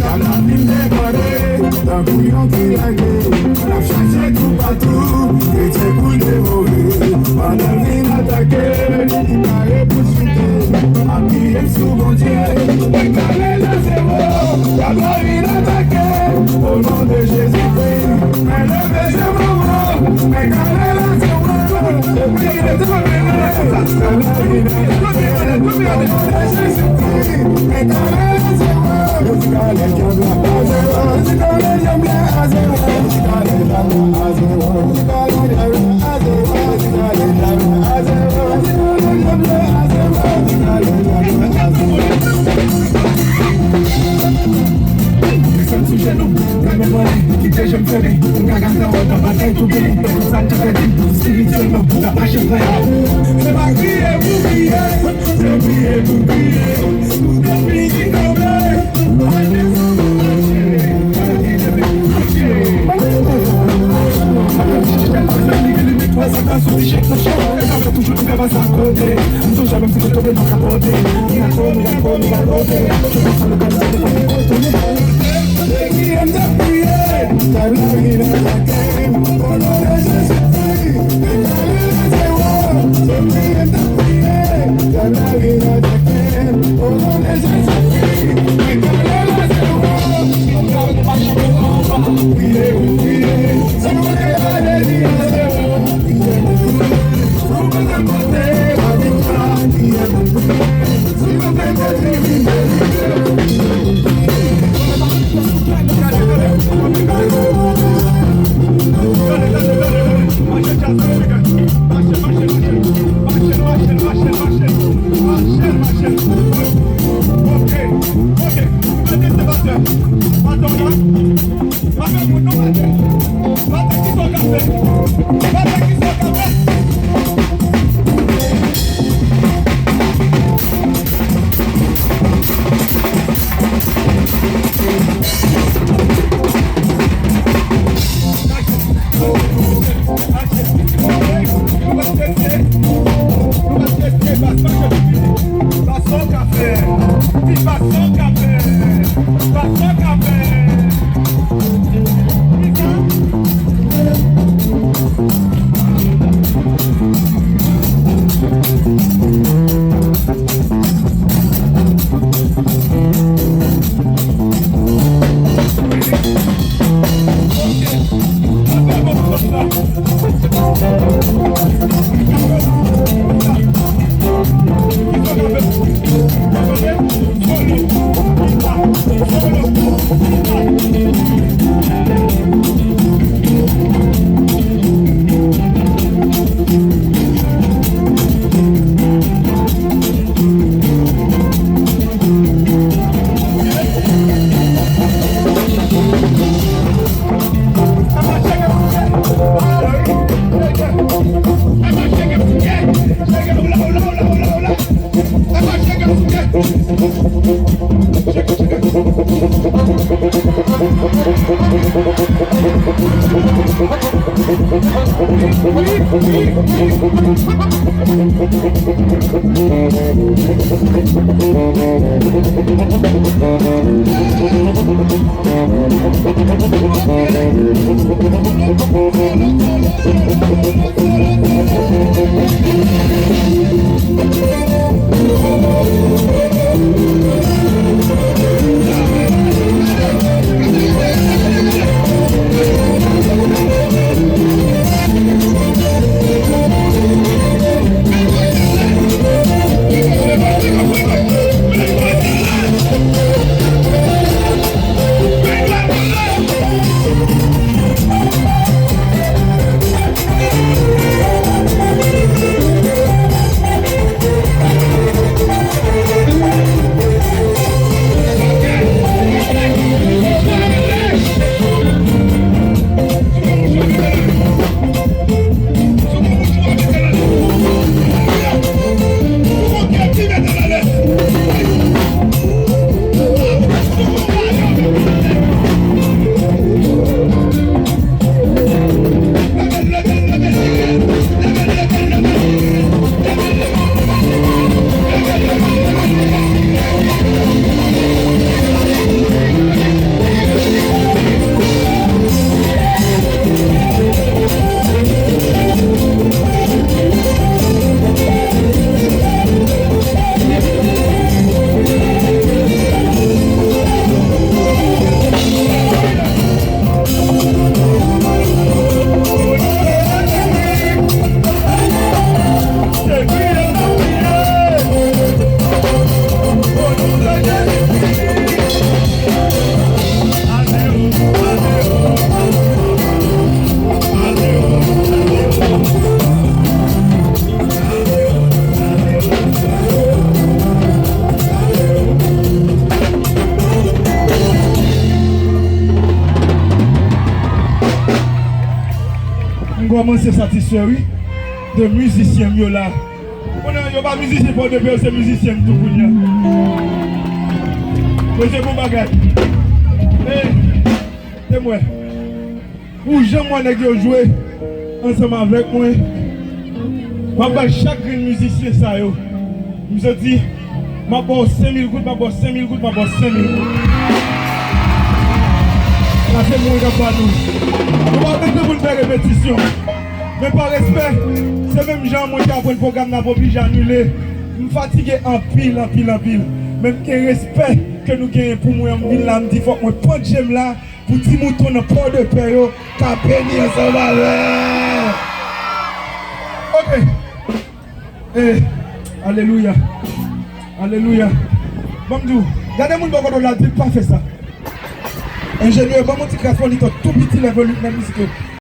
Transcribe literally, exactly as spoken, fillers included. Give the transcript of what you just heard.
Gad la vin debòde, tankou yon ti lage. L ap chache toupatou, kretyen pou devore. Pandan l vin atake, li pare pou chite. Apiye m sou Bondye, mwen kale l a zewo. Gad la vin atake, o non de Jezikri. Mwen leve zewo, mwen kale l a zewo. Desann sou jenou, gade mwen, kite je m fèmen. M ka gade nan wòl nan batay tou beni. Sa n te pèdi, espirityèlman, n ap mache pran. Se pa kriye pou kriye, se priye pou priye. Pou te fini kanpe, mwen desann mache. Mwen sa ka soti chèk nan chèk. Sa fè toujou nou fè pa sa kote. M toujou menm si kote nou ka pote. N a konnen, n a konnen, n a konnen. Kòmanse satisfè, wi, de mizisyen m yo la. Konnen yo pa mizisyen Pòdepè, yo se mizisyen m tou kounye a. Mesye, bon bagay. Ey, temwen. Pou jan m wè nèg yo jwe ansanm avèk mwen, m ap bay chak grenn mizisyen sa yo. M santi, m ap ba w senk mil goud, m ap ba w senk mil goud, m ap ba w senk mil goud. Sa se mwen k ap ba nou. Nou pa mete moun fè repetisyon. Men pa respè, se menm jan mwen te aprann pwogram nan ap oblije anile. M fatige anpil, anpil, anpil. Men m gen respè ke nou genyen pou mwen, m vin la, m di fòk mwen pòt je m la pou ti mouton nan Pòdepè yo ka beni ansanm avè. Ok. Eh, alelouya. Alelouya. Ban m di w, gade moun bò kote w la, di l pa fè sa. Enjenyè, ban m yon ti kras monitor tou piti lè volim nan mizik yo.